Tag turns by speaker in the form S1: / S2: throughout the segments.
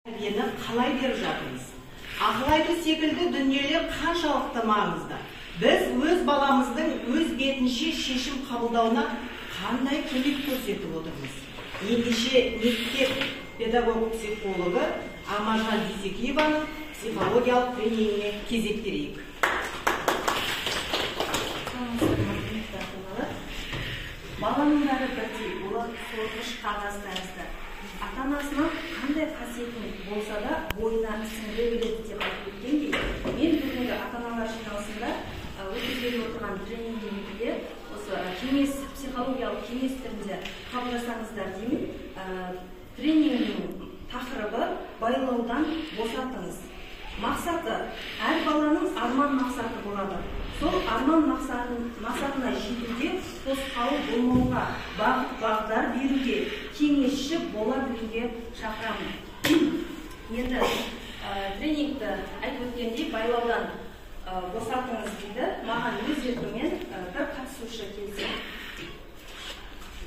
S1: Тәрбиені қалай беріп жатырмыз? Ақыл айту секілді дүниелер қаншалықты маңызды? Біз өз баламыздың өз бетінше шешім қабылдауына қандай көмек көрсетіп отырмыз? Ендеше мектеп педагог-психологы Амажан Дүйсекееваның психологиялық тренингіне кезек берейік.
S2: Баланың бәрі бірдей, олар сорғыш қағаз тәрізді. Ата-анасынан қандай қасиетін болса да бойына сіңіре береді деп айтып өткендей, мен бүгінгі ата-аналар жиналысында өткізіліп отырған тренингінде осы кеңес, психологиялық кеңес түрінде қабылдасаңыздар деймін. Тренингнің тақырыбы байлаудан босатыңыз. Мақсаты әр баланың арман мақсаты болады. Сол арман мақсатына жетуге тосқауыл болмауға, бағыт бағдар беруге, кеңесші бола білуге шақырамын. Енді тренингті айтып өткендей, байлаудан босатыңыз дейді. Маған өз еркімен бір қатысушы келсе.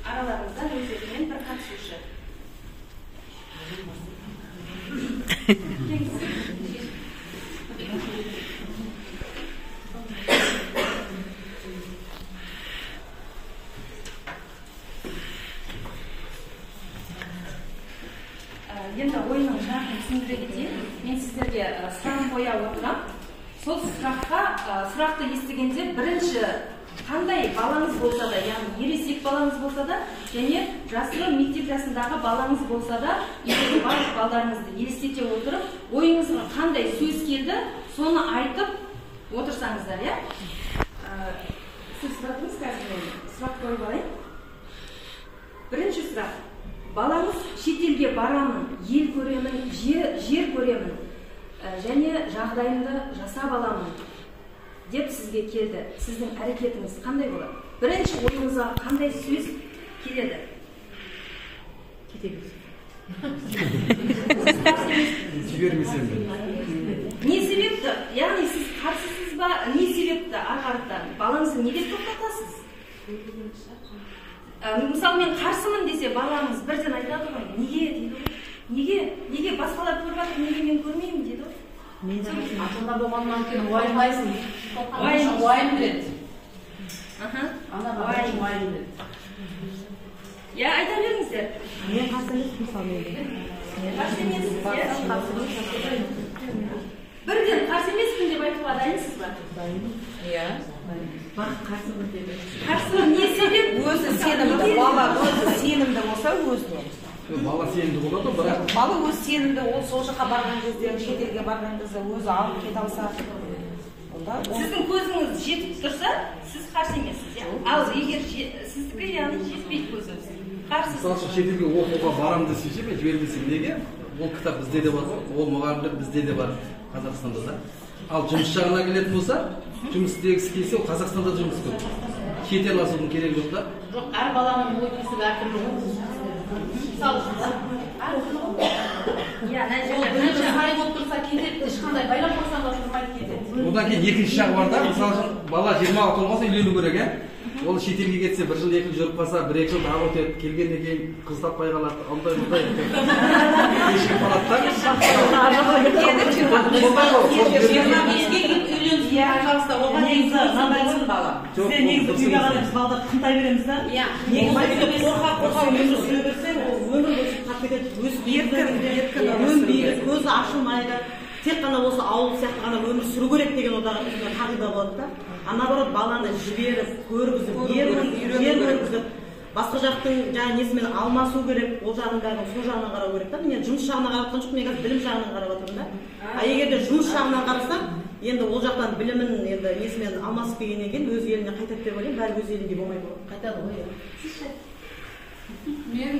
S2: Араларыңыздан өз еркімен бір қатысушы. Енді ойынның жарқын түсіндіре кетейін. Мен сіздерге сұрақ қоя отырам. Сол сұрақты естігенде бірінші қандай балаңыз болса да, яғни ересек балаңыз болса да, және жасы мектеп жасындағы балаңыз болса да, үйдегі барлық балдарыңызды елестете отырып, ойыңызға қандай сөз келді, соны айтып отырсаңыздар, иә? Сіз сұрадыңыз, қазір мен сұрақ қойып алайын. Бірінші сұрақ. Балаңыз шетелге барамын, ел көремін, жер көремін, және жағдайымды жасап аламын деп сізге келді. Сіздің әрекетіңіз қандай болады? Бірінші ойыңызға қандай сөз келеді?
S1: Кете берсін.
S3: Жібермесем де.
S2: Не себепті? Яғни сіз қарсысыз ба? Не себепті ар-қарттан? Балаңызды не деп тоқтатасыз? Мысалы, мен қарсымын десе, балаңыз бірден айтады ғой, неге дейді ғой. Неге? Неге басқалар көріп жатыр, неге мен көрмеймін дейді ғой.
S4: Мен ата-ана болғаннан кейін уайымдайсың. Уайым береді. Анаға уайым береді.
S2: Иә, айта беріңіздер.
S1: Мен қарсы емеспін, мысалы, мен.
S2: Қарсы емессіз, иә? Бірден қарсы емеспін деп айтуға дайынсыз ба?
S1: Дайынмын.
S4: Иә.
S1: Қарсымын деді.
S2: Қарсы не себеп?
S5: Өзі сенімді, бала өзі сенімді болса өзіне.
S3: Бала сенімді болады, бірақ
S5: бала өзі сенімді, ол сол жаққа барған кезде, шетелге барған кезде өзі алып кете алса, онда
S2: сіздің көзіңіз жетіп тұрса, сіз қарсы емессіз, иә? Ал егер сіздікі, яғни жетпейді көзіңіз. Қарсысыз.
S3: Мысалы үшін шетелге оқуға барамын десе ше, мен жібермесем неге? Ол кітап бізде де бар ғой, ол мұғалімдер бізде де бар Қазақстанда да. Ал жұмыс жағына келетін болса, жұмыс істегісі келсе, ол Қазақстанда жұмыс көп. Шетел асудың керегі жоқ та.
S4: Жоқ, әр баланың ой түйсігі әртүрлі ғой. Мысалы үшін, әртүрлі ғой.
S2: Иә, мына
S4: Ол
S2: жерде
S4: білімі сай болып тұрса кетеді, ешқандай байлап қойсаң да тұрмайды, кетеді.
S3: Одан кейін екінші жағы бар да, мысалы үшін бала 26 болмаса үйлену керек, ә? Ол шетелге кетсе, бір жыл, екі жыл жүріп қалса, бір екі жыл тағы өтеді, келгеннен кейін қыз таппай қалады, ондай мұндай кешігіп қалады да. Сондай ғой, сол жерде.
S1: 25-ке келіп үйленсін, пожалуйста, оған негізі мынандай ғой бала.
S3: Жоқ,
S1: Бізде негізі
S3: дұрыс
S1: үйге
S3: емес.
S1: қарай біз балдарды қымтай береміз да.
S4: Иә.
S1: Негізі үйде қорқа қорқа өмір сүре берсең, ол өмір бойы қалып кетеді, өсіп
S5: Еркін, еркін өмір сүру
S1: өнбейді,
S5: керек.
S1: көзі ашылмайды. Тек қана осы ауыл сияқты ғана өмір сүру керек деген одағы үлкен қағида болады да. А наоборот, баланы жіберіп, көргізіп,
S5: Көру
S1: ер
S5: керек, үйрену
S1: жер
S5: керек.
S1: көргізіп, басқа жақтың жаңа несімен алмасу керек, ол жағын бәрін сол жағынан қарау керек та. Мен жұмыс жағынан қарап жатқан жоқпын, мен қазір білім жағынан қарап жатырмын да. А егер де жұмыс жағынан қарасам, енді ол жақтан білімін енді несімен алмасып келгеннен кейін өз еліне қайтады деп ойлаймын, бәрі өз елінде болмайды ғой.
S4: Қайтады ғой, иә.
S6: Мен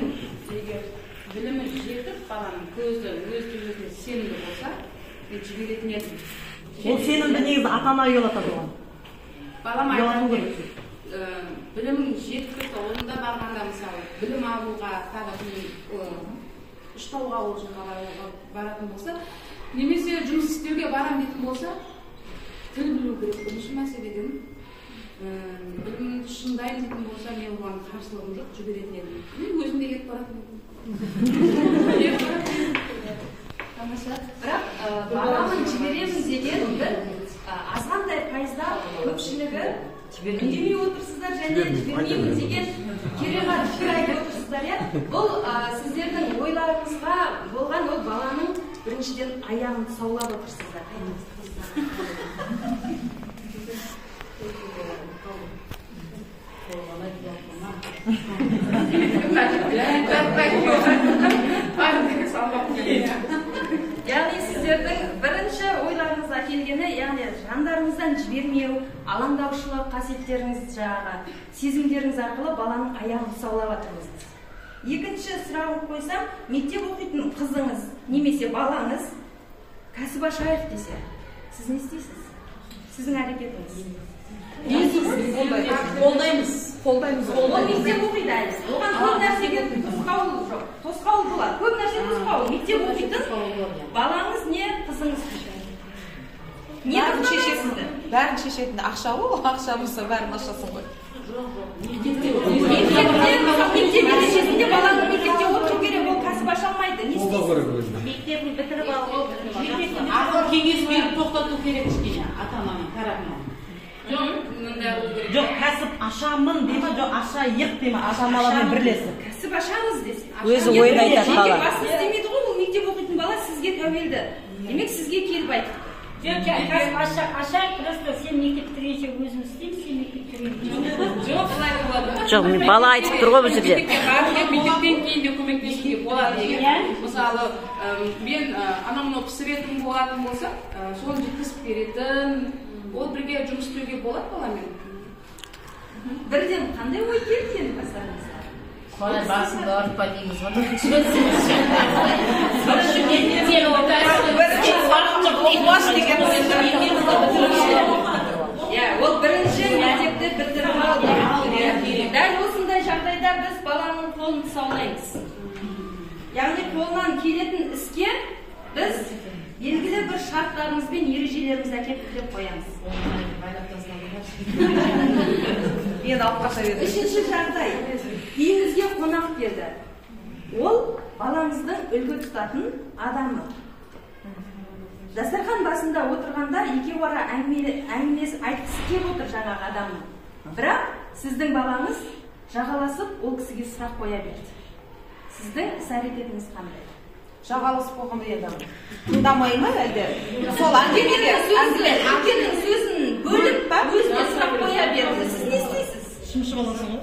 S6: егер білімі жетіп, баланың көзі өз-өзіне сенімді болса, мен жіберетін едім.
S1: Ол сенімді негізі ата-ана ұялатады оған.
S6: Балам
S1: Ұялату
S6: айтады,
S1: керек.
S6: Білімің жетіп тұрса, онда барғанда мысалы білім алуға тағы Үштауға ол жаққа баратын болса, немесе жұмыс істеуге барам дейтін болса, тіл білу керек бірінші мәселеден. Білімін шыңдаймын дейтін болса, мен оған қарсылығым жоқ, жіберетін едім. Мен өзім де кетіп баратын едім. Кетіп баратын едім.
S2: Бірақ барамын, жіберемін деген бір азғантай пайыздар, көпшілігі үндемей отырсыздар және жібермеймін деген кереғар пікір айтып отырсыздар, иә. Бұл сіздердің ойларыңызға болған ол баланың біріншіден аяғын тұсаулап отырсыздар. Яғни сіздердің бірінші ойларыңызға келгені, яғни жандарыңыздан жібермеу, алаңдаушылық қасиеттеріңіз, жаңағы сезімдеріңіз арқылы баланың аяғын тұсаулап жатырсыз. Екінші сұрағын қойсам, мектеп оқитын қызыңыз немесе балаңыз кәсіп ашайық десе, сіз не істейсіз? Сіздің әрекетіңіз?
S5: Қолдаймыз. Қолдаймыз.
S2: Ол мектеп оқиды әлі. Оған көп нәрсеге тосқауыл жоқ. Тосқауыл болады. Көп нәрсе тосқауыл. Мектеп оқитын балаңыз не қызыңыз? Не
S5: бәрін шешесін. Бәрін шешетін ақша ол, ақша болса бәрін ашасың ғой.
S2: Мектепте мектеп ережесінде баланың мектепте отыру керек, ол кәсіп аша алмайды. Не істейсіз?
S4: Мектебін бітіріп алып, ақыл кеңес беріп тоқтату керек кішкене ата-ананың тарапынан.
S6: Жоқ, мындай болу керек.
S1: Жоқ, кәсіп ашамын дей ма, жоқ ашайық дей ма, ата-аналармен бірлесіп.
S2: Кәсіп ашамыз десін.
S7: Өзі ойын айтады бала.
S2: Басын істемейді ғой, ол мектеп оқитын бала сізге тәуелді. Демек, сізге келіп айтты.
S8: Жоқ, кәсіп ашайық, просто сен мектеп бітіргенше өзім істеймін, сен мектеп бітіргенше.
S6: Жоқ, былай болады.
S7: Жоқ, бала айтып тұр ғой бұл жерде.
S6: Мектептен кейін де көмектесуге болады деген. Мысалы, мен анау-мынау пісіретін болатын болса, соны жеткізіп беретін, ол бірге жұмыс істеуге болады баламен.
S2: Бірден қандай ой келді енді бастарыңызға?
S4: Қалай басымды ауыртпа дейміз ғой.
S2: Ол бірінші мектепті бітіріп алды. Дәл осындай жағдайда біз баланың қолын тұсаулаймыз. Яғни қолынан келетін іске біз белгілі бір шарттарымыз бен ережелерімізді әкеліп бітіріп қоямыз.
S5: Мен алып қаша бердім.
S2: Үшінші жағдай. Үйіңізге қонақ келді. Ол балаңыздың үлгі тұтатын адамы. Дастархан басында отырғанда екеуара әңгімесі айтқысы келіп отыр жаңағы адамның. Бірақ сіздің балаңыз жағаласып ол кісіге сұрақ қоя берді. Сіздің іс әрекетіңіз қандай?
S5: Жағаласып қойғанда енді тыңдамай ма әлде? Сол әңгімеге
S2: әкенің сөзін бөліп өзіне сұрақ қоя берді. Сіз не істейсіз?
S1: Шымшып аласың ғой.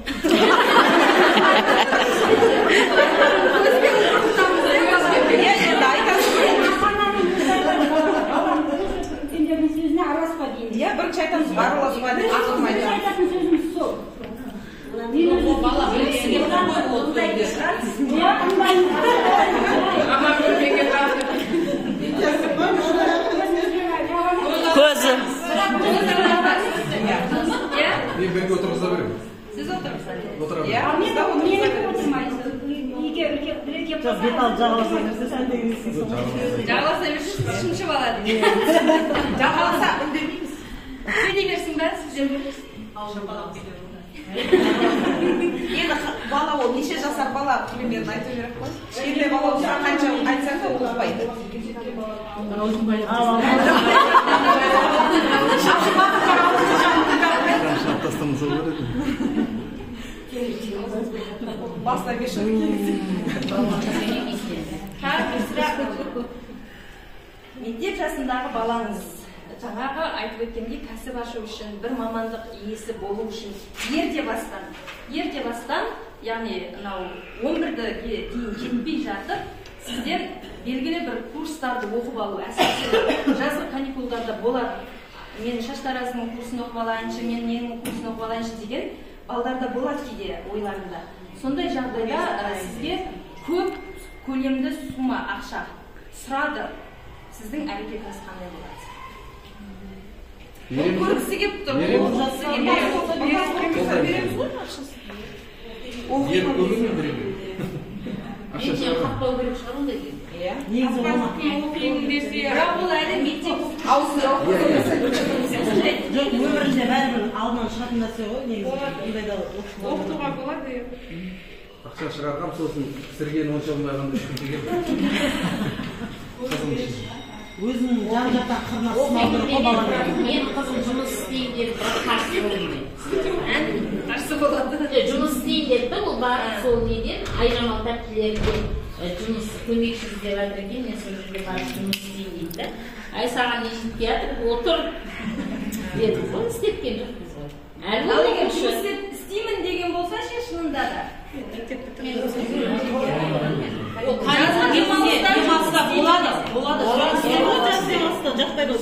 S5: Енді айтасыз.
S8: Үлкендердің сөзіне араласпа дейміз.
S5: Иә, бірінші айтамыз, араласпа деп, ақылын айтамыз.
S8: Айтатын сөзіміз сол. Мен өзім
S4: бала білгісі
S7: Көзі.
S3: Мен бірге отырғыза беремін.
S2: Сіз отырғыза бересіз.
S3: Отыра
S5: Иә,
S3: беремін.
S8: Мен отырмаймын. Егер біреу келіп
S1: Жоқ, бет алды жағаласа берсе, сән деген істейсің ғой.
S2: Жағаласа берсе, шымшып алады.
S5: Жағаласа үндемейміз.
S2: Сөйлей берсін бе, сіздер.
S5: Енді бала ол неше жасар бала примерно айту керек қой. Кішкентай бала болса қанша айтсаң да ол ұқпайды.
S3: Шап тастамаса болар еді.
S5: Басына мешок кигізіп.
S2: Тағы бір сұрақ. Мектеп жасындағы балаңыз жаңағы айтып өткендей кәсіп ашу үшін, бір мамандық иесі болу үшін ерте бастан, яғни мынау 11-ге дейін жетпей жатып, сіздер белгілі бір курстарды оқып алу, әсіресе жазғы каникулдарда болады. Мен шаштараздың курсын оқып алайыншы, мен ненің курсын оқып алайыншы деген балдарда болады кейде ойларында. Сондай жағдайда сізге көп көлемді сума ақша сұрады. Сіздің әрекетіңіз қандай болады?
S3: Береміз.
S2: Көргісі келіп тұр.
S5: Береміз ғой ақшасын.
S3: Еріп көмеймін беремін. Ақша
S4: Бетінен
S3: шығарамын.
S4: қақпау керек шығар ондай кезде.
S5: Иә.
S1: Негізі оны
S6: Оқимын десе,
S2: Бірақ ол әлі мектеп
S5: Аузы
S1: жоқ, өмірінде бәрібір алдынан шығатын нәрсе ғой негізі. Ондайда
S6: оқытуға болады. Иә.
S3: Ақша шығарғам, сосын пісірген онша болмай қалғанда үш күн жегенмін. Қызым үшін.
S1: Өзінің жан жақтан қырына сынау керек қой баланы.
S4: Мен қызым жұмыс істеймін деп, бірақ қарсы болмайды.
S2: Қарсы болады.
S4: Жұмыс істеймін деп та, ол барып сол неден Айжамал тәттілерден жұмыс көмекші іздеп жатыр екен, мен сол жерге барып жұмыс істеймін дейді да. Ай, саған не жетпей жатыр, отыр дедік қой, істеткен жоқпыз ғой. Әлі
S2: Ал егер жұмыс істеймін деген болса ше, шынында да.
S1: Ол демалыста болады, болады. Жаз демалыста жатпайды ғой.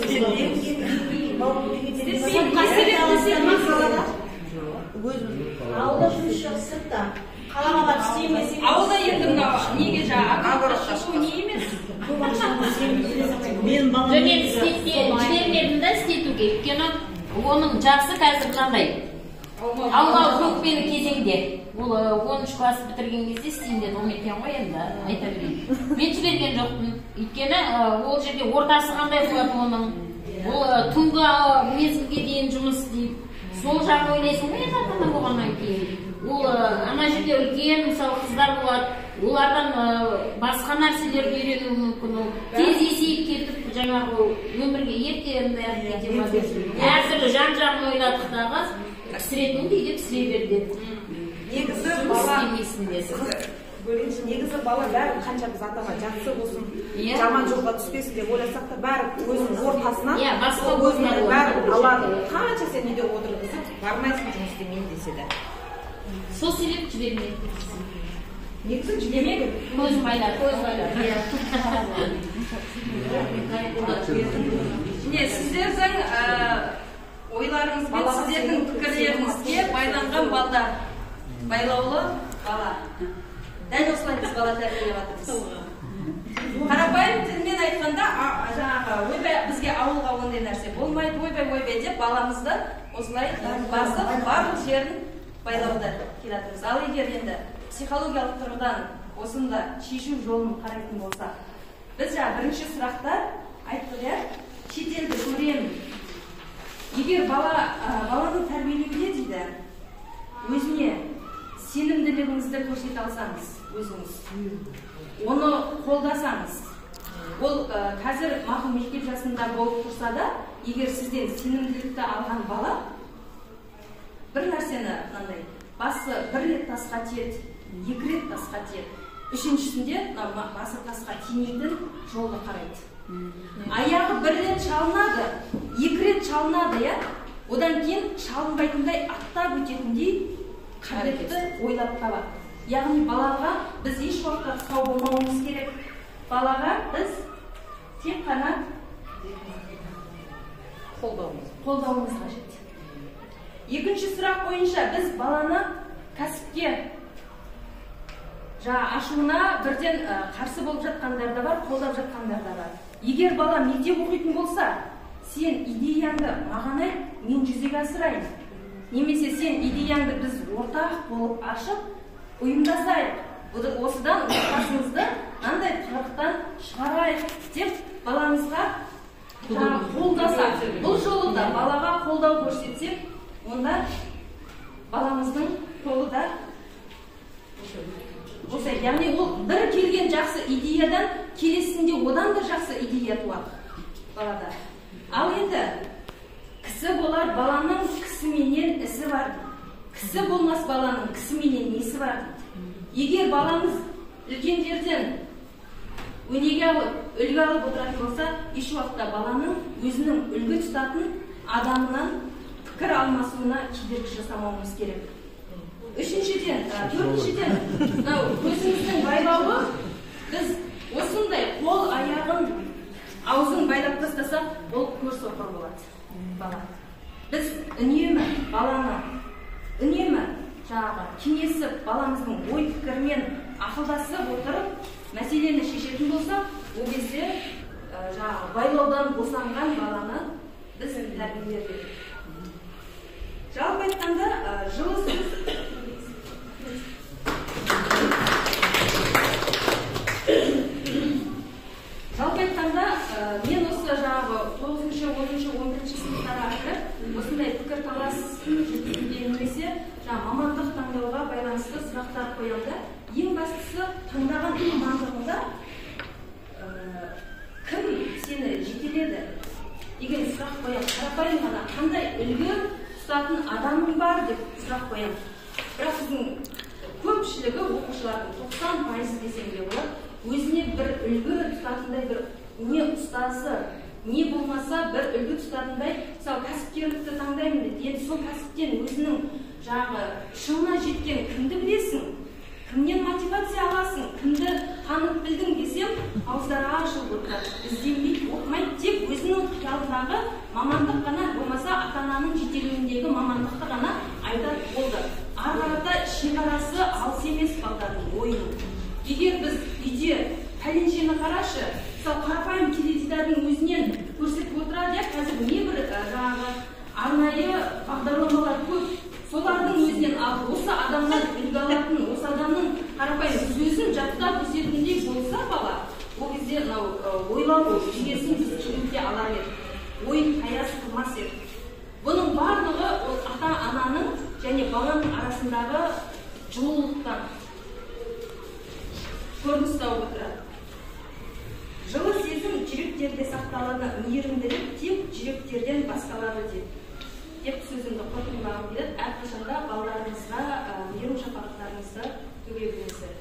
S8: Ауылда жұмыс жоқ, сыртта. Қалаға барып істеймін десең.
S2: Ауылда енді мынау неге жаңағы шығу не емес.
S1: Мен балам
S4: Жоқ, мен жібермедім да істетуге. Өйткені оның жасы қазір мынандай. Аумау көкпелі кезеңде. Ол 13 класс бітірген кезде істеймін деді, ол екен ғой енді, айта берейін. Мен жіберген жоқпын. Өйткені ол жерде ортасы қандай болады оның. Ол түнгі мезгілге дейін жұмыс істейді. Сол жағын ойлайсың ғой енді ата-ана болғаннан кейін. Ол ана жерде үлкен, мысалы, қыздар болады. Олардан басқа нәрселерді үйренуі мүмкін. Ол тез есейіп кетіп, жаңағы өмірге ерте әртүрлі жан-жағын ойладық дағы, пісіретін кейде пісіре бер деді.
S5: Негізі
S4: Жұмыс
S5: бала
S4: істемейсің десін.
S5: Бөлейінші, негізі бала бәрі қанша біз ата-ана жақсы болсын, жаман жолға түспесін деп ойласақ та, бәрі өзінің ортасынан,
S4: басқа
S5: өзінің
S4: ортасынан
S5: бәрі алады. Қанша сен үйде отырғызып, бармайсың жұмыс істемейін десе де.
S4: Сол себеп жібермеді.
S5: Негізі жібермеді.
S4: Көз байлады, көз байлады.
S2: Міне, сіздердің ойларыңыз бен сіздердің пікірлеріңізге байланған балдар, байлаулы бала. Дәл осылай біз бала тәрбиелеп жатырмыз. Қарапайым тілмен айтқанда, жаңағы ойбай, бізге ауылға ондай нәрсе болмайды, ойбай, ойбай деп баламызды осылай басып, барлық жерін байлауда келе жатырмыз. Ал егер енді психологиялық тұрғыдан осында шешу жолын қарайтын болсақ, біз жаңа бірінші сұрақта айттық, иә, шетелді көремін. Егер баланы тәрбиелеуде дейді, өзіне сенімділігіңізді көрсете алсаңыз, өзіңіз, оны қолдасаңыз, ол қазір мақұл мектеп жасында болып тұрса да, егер сізден сенімділікті алған бала бір нәрсені мынандай басы бір рет тасқа тиеді, екі рет тасқа тиеді, үшіншісінде мына басы тасқа тимейтін жолды қарайды. Аяғы бір рет шалынады, екі рет шалынады, иә? Одан кейін шалынбайтындай, аттап өтетіндей қабілетті ойлап табады. Яғни балаға біз еш уақытта сау болмауымыз керек. Балаға біз тек қана қолдауымыз қажет. Екінші сұрақ бойынша біз баланы кәсіпке жаңа ашуына бірден қарсы болып жатқандар да бар, қолдап жатқандар да бар. Егер бала мектеп оқитын болса, сен идеяңды маған айт, мен жүзеге асырайын. Немесе сен идеяңды біз ортақ болып ашып, ұйымдасайық. Осыдан отбасымызды мынандай тығырықтан шығарайық деп баламызға қолдасақ. Бұл жолы да балаға қолдау көрсетсек, онда баламыздың қолы да босайды. Яғни ол бір келген жақсы идеядан келесінде одан да жақсы идея туады балада. Ал енді кісі болар баланың кісіменен ісі бар дейді. Кісі болмас баланың кісіменен несі бар дейді. Егер баламыз үлкендерден өнеге алып, үлгі алып отыратын болса, еш уақытта баланың өзінің үлгі тұтатын адамынан пікір алмасуына кедергі жасамауымыз керек. Үшіншіден, төртіншіден, мынау көзіміздің байлауы, біз осындай қол аяғын аузын байлап тастасақ, ол көр соқыр болады бала. Біз үнемі баланы, үнемі жаңағы кеңесіп, баламыздың ой пікірімен ақылдасып отырып мәселені шешетін болсақ, ол кезде жаңағы байлаудан босанған баланы біз тәрбиелер едік. Жалпы айтқанда, жылы сөз жалпы айтқанда, мен осы жаңағы 9-шы, 10-шы, 11-ші сыныптарға кіріп, осындай пікірталас жүргізуге немесе жаңа мамандық таңдауға байланысты сұрақтар қоямын да. Ең бастысы таңдаған мамандығында сұрақ қоямын, қарапайым ғана қандай үлгі тұтатын адамың бар деп сұрақ қоямын. Бірақ біздің көпшілігі, оқушылардың 90% десем де болады, өзіне бір үлгі тұтатындай бір не ұстазы, не болмаса бір үлгі тұтатындай, мысалы, кәсіпкерлікті таңдаймын дейді. Енді сол кәсіптен өзінің жаңағы шыңына жеткен кімді білесің, кімнен мотивация аласың, кімді танып білдің десем, ауыздары ашылып отырады. Ізденбейді, оқымайды, тек өзінің қиялындағы мамандық қана, болмаса ата ананың жетелеуіндегі мамандықты ғана айтады, болды. Ары қарата шекарасы алыс емес балдардың ойының. Егер біз үйде пәленшені қарашы, мысалы, қарапайым теледидардың өзінен көрсетіп отырады, иә, қазір небір жаңағы арнайы бағдарламалар көп, солардың өзінен ал осы адамнан үлгі алатын, осы адамның қарапайым сөзін жаттап өсетіндей болса бала, ол кезде мынау ойлау жүйесін біз кеңейте алар едік, ойын таяз қылмас едік. Бұның барлығы ол ата ананың және баланың арасындағы жылулықтан көрініс тауып отырады. Жылы сезім жүректерде сақталады, мейірімділік тек жүректерден басталады деп сөзімді қорытындылағым келеді. Әрқашанда балаларыңызға мейірім шапағаттарыңызды төге біліңіздер.